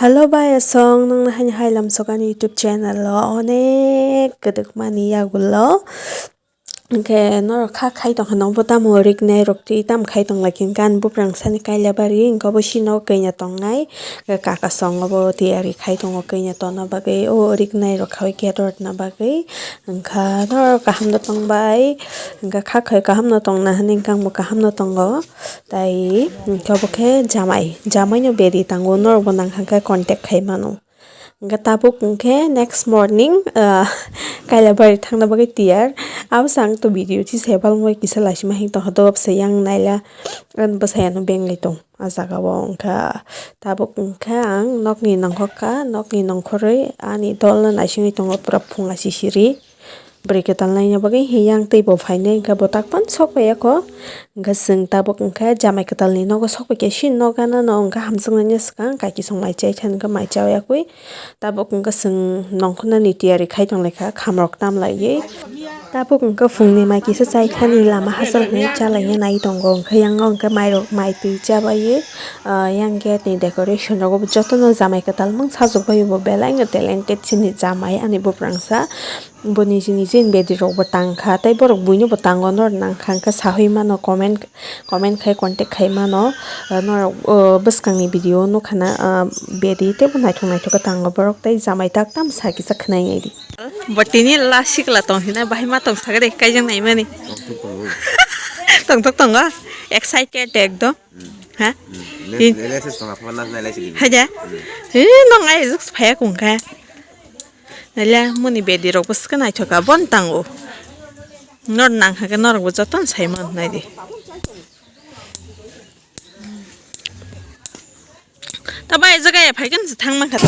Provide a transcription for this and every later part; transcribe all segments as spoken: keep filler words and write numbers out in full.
Hello bai asong, nang nahani hai lamsok ani YouTube channel o onek kwdwkmani yagulo. Hwnkhe norok kha khai tongkha, nokbo tamo rignai rok twi tam khai tonglaikha, hwnkhe ani buprang sani kailabari, hwnkhe obo sino kanya tongnai, hwnkhe kaka songo bo tiyari khai tongo kanya tonna bagwi, o rignai rok khaui gate rwna bagwi, hwnkhe norok kaham no tongbai, hwnkhe kha khai kaham no tongna hwnwi hwnkhe angbo kaham no tongo. Tai hwnkhe obo khe jamai, jamai no bedi tango, norok bo nang kha khe contact khai mano. Hwnkhe tabuk hwnkhe next morning, ah, Kailabari thangna bagwi tiyar. Abo se ang to video tisa balmoi kisa laisima hing tongkha, dob se yang naila, ani bwsai ano benglai tong a jaga o. Hwnkha tabuk hwnkhe ang nokni nongkhor kha, nokni nongkhorwi ani dol no naisingwi tongo pura phung asisiri. Bwrwi kwtal naina bagwi hiyang tei bo phainai, hwnkhe bo tak phano sok paiya kho. Hwnkhe chwng tabuk hwnkhe jamai kwtalni nogo sok paikha, chini nok gana no hwnkhe hamjaknaini swkang kaisa songlai chai thani hwnkhe mai chayakwi. Tabuk hwnkhe chwng nongkhornani tiyari khai tonglaikha, khamrok tamlaiwi. Tabuk hwnkhe phungni mai kisa chai thani lama hachal hwnwi chalaina nai tongo, hwnkhe yang o hwnkhe mairok mai twi chabaiwi, ah, yang gate ni decoration rogo jotono jamai kwtal mang sajwk bai bo belai no talented chini jamai ani buprangsa. Bo niji niji ni bedi rok bo tang kha, tei borok buino bo tango, norok nang kha hwnkhe saui mano, comment, comment khai contact khai mano, ah, norok, ah, bwskang ni video nukha na, ah, bedi teibo naithok naithok khe tango borok, tei jamai tak tam sa kisa khwnai nai di. Bo tini last sikla tong hina bahai ma tong sagade kaijang nai mani. Tongthok tongo, excited ekdom. Ha? Tin- Haja. Eh, nong ai juk phaya kung kha. Nala muni bedi rok bwswk naithok kha, bon tango. Nor nang kha khe norok bo jotono sai man nai di. Ta bai jaga ya phai khe thang man kha.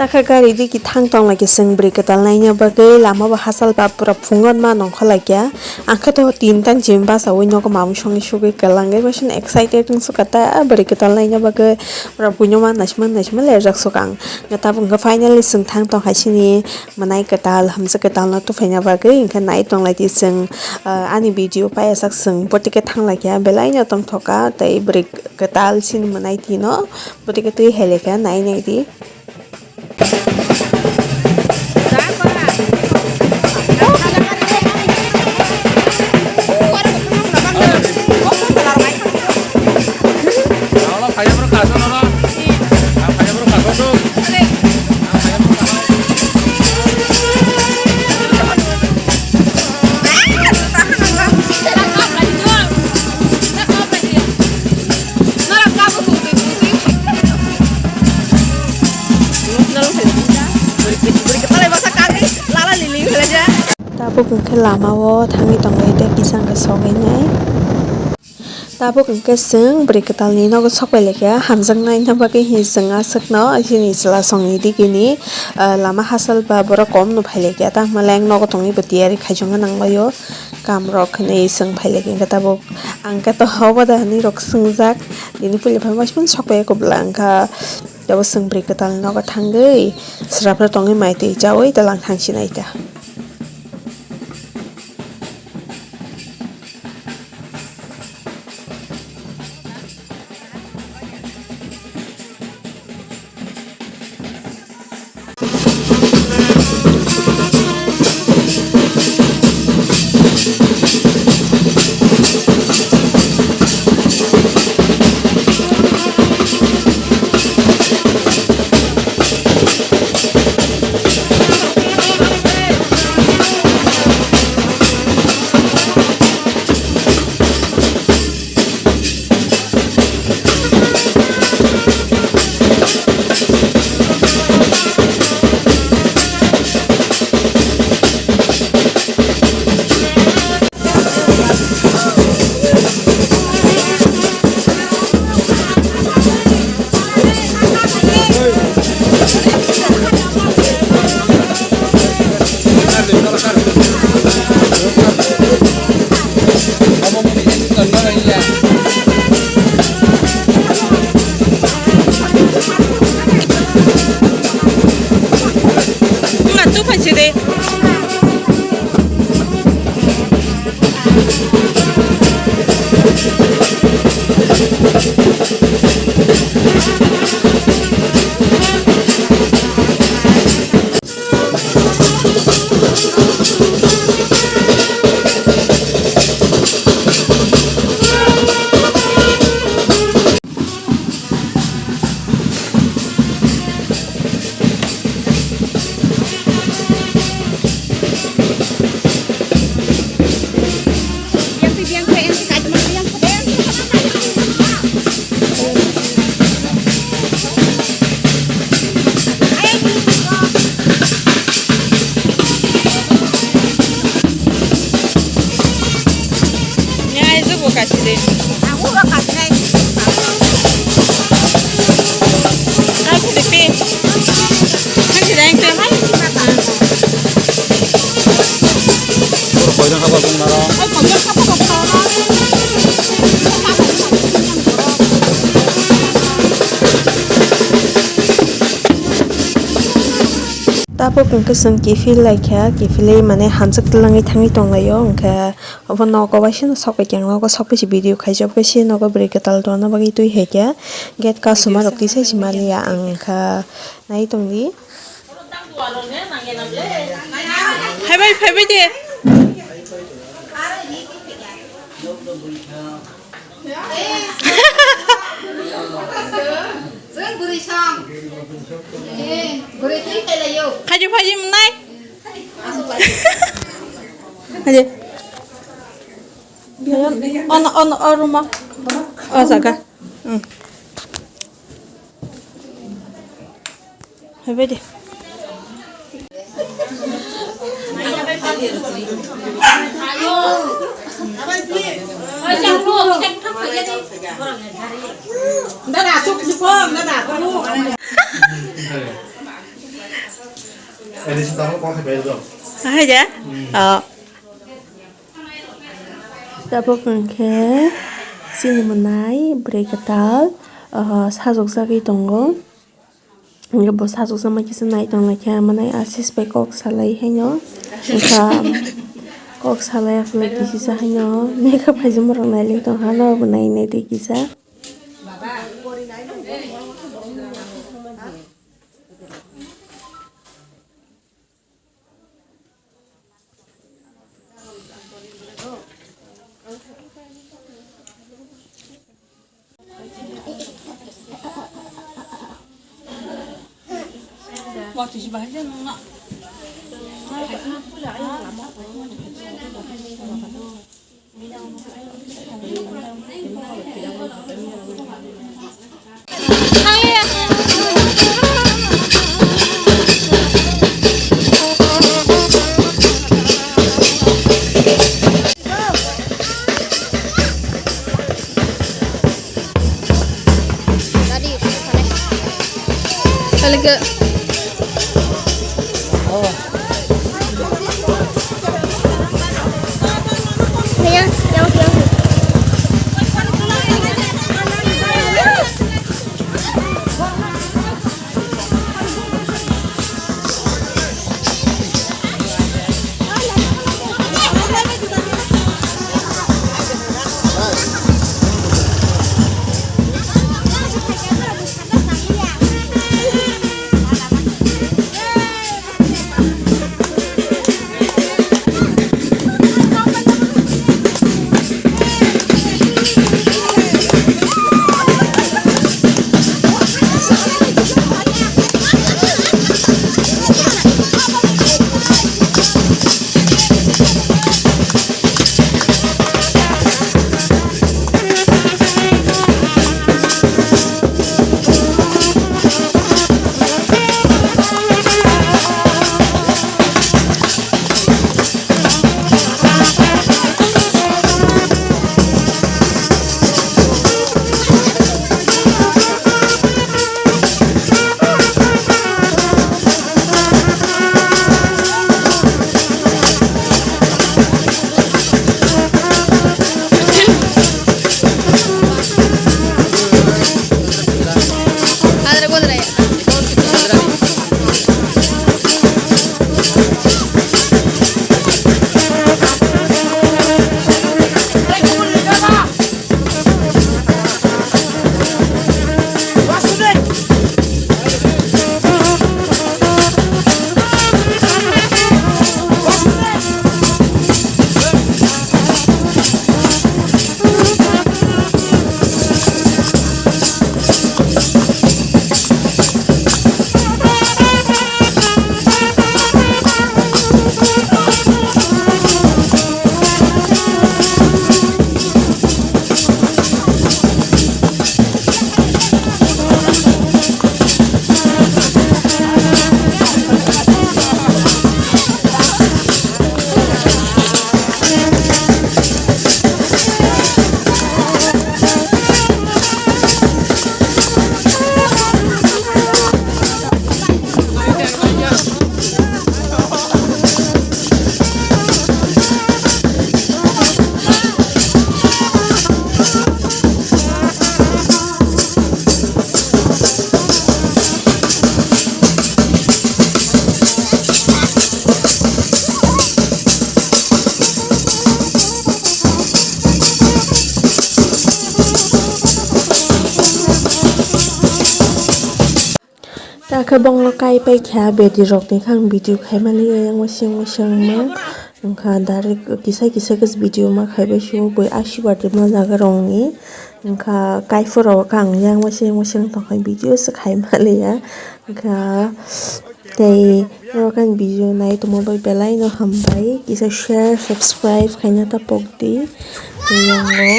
Takha gari digi thang tong lai khe chwng bwrwi kwtal naina bagwi lama bo hachal ba pura phungo ma nongkha lai khe. Ang khe to tin tan jim basa ui nogo mamung songwi sugwi kwlangwi bai sini excited wng sukha ta bwrwi kwtal naina bagwi pura buino ma naisima naisima lerjak sukha ang. Tabuk hwnkhe finally chwng thang tong hai sini mwnai kwtal hamjak kwtal no tuphaina bagwi hwnkhe nai tong lai di chwng, ah, ani video paiya sak chwng bwtwi khe thang lai khe belai no tong thoka tei bwrwi kwtal sini mwnai twi no bwtwi khe twi hai lai khe nai nai di. Tabuk hwnkhe lama o thangwi tongwi tei kisa hwnkhe sogwi nai. Tabuk hwnkhe chwng bwrwi kwtalni nogo sok pai laikha, hamjaknaina bagwi hinwi chwng aswkno chini chwla songni digini, ah, lama hachal ba borok kom no phai laikha, tamo le ang nogo tongwi bo tiyari khaijakna nanglaio, kam rok hinwi chwng phai laikha. Hwnkhe tabuk ang khe to obo da hinwi rok swngjak, tini puila phai ma simi sok pai kubla wngkha, tabuk chwng bwrwi kwtalni nogo thangwi swrapra tongwi mai twi chaui tei lang thangsinai ta. Kasi de. Kasi de pi. Kasi de ang te. Koydan kapa kong naro. Tabuk hwnkhe chwng kiphil laikha, kiphilwi mane hamjak twlangwi thangwi tonglaio, hwnkhe obo nogo waisano sokbai khe ang nogo sokphaisi video khaijak, obo se nogo bwrwi kwtal rwna bagwi twi hai khe gate kasuma rok twi sai se manliya, ang wngkha nai tongdi. Phaibai, phaibai de. Chwng bwrwi song. Eh, bwrwi twi phailaio. Khaji phaji mwnai. Khaji. Ono, ono, o room o. O jaga. Hmm. Phaibai de. Hai de? Oh. Tabuk hwnkhe chini mwnai bwrwi kwtal, ah, sajokjagwi tongo. Hwnkhe bo sajokjakma kisa nai tonglaikha, mwnai Asis bai kok salai haino. Wngkha kok salai aphuru kisisa haino makeup khaijak borok nailai tongkha, norokbo nai nai tei kisa. Akhe bongno kai pai kha bedi rok ni khang video khai mani yang wasing wasing mang. Wngkha direct kisa kisa khe video ma khai bai sio bui asibad rima jaga rok ni. Wngkha kai phuru kang yang wasing wasing tong khai video se khai maliya. Wngkha tei norok ani video nai tongma bai belai no hambai kisa share subscribe khaina ta pokdi. Tei yango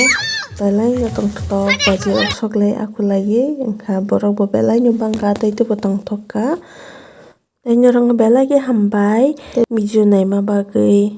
belai no tongthok baji rok sok lai akulai wngkha borok bo belai no bangkha tei teibo tongthok kha. Tei norokno belai khe hambai tei video naima bagwi.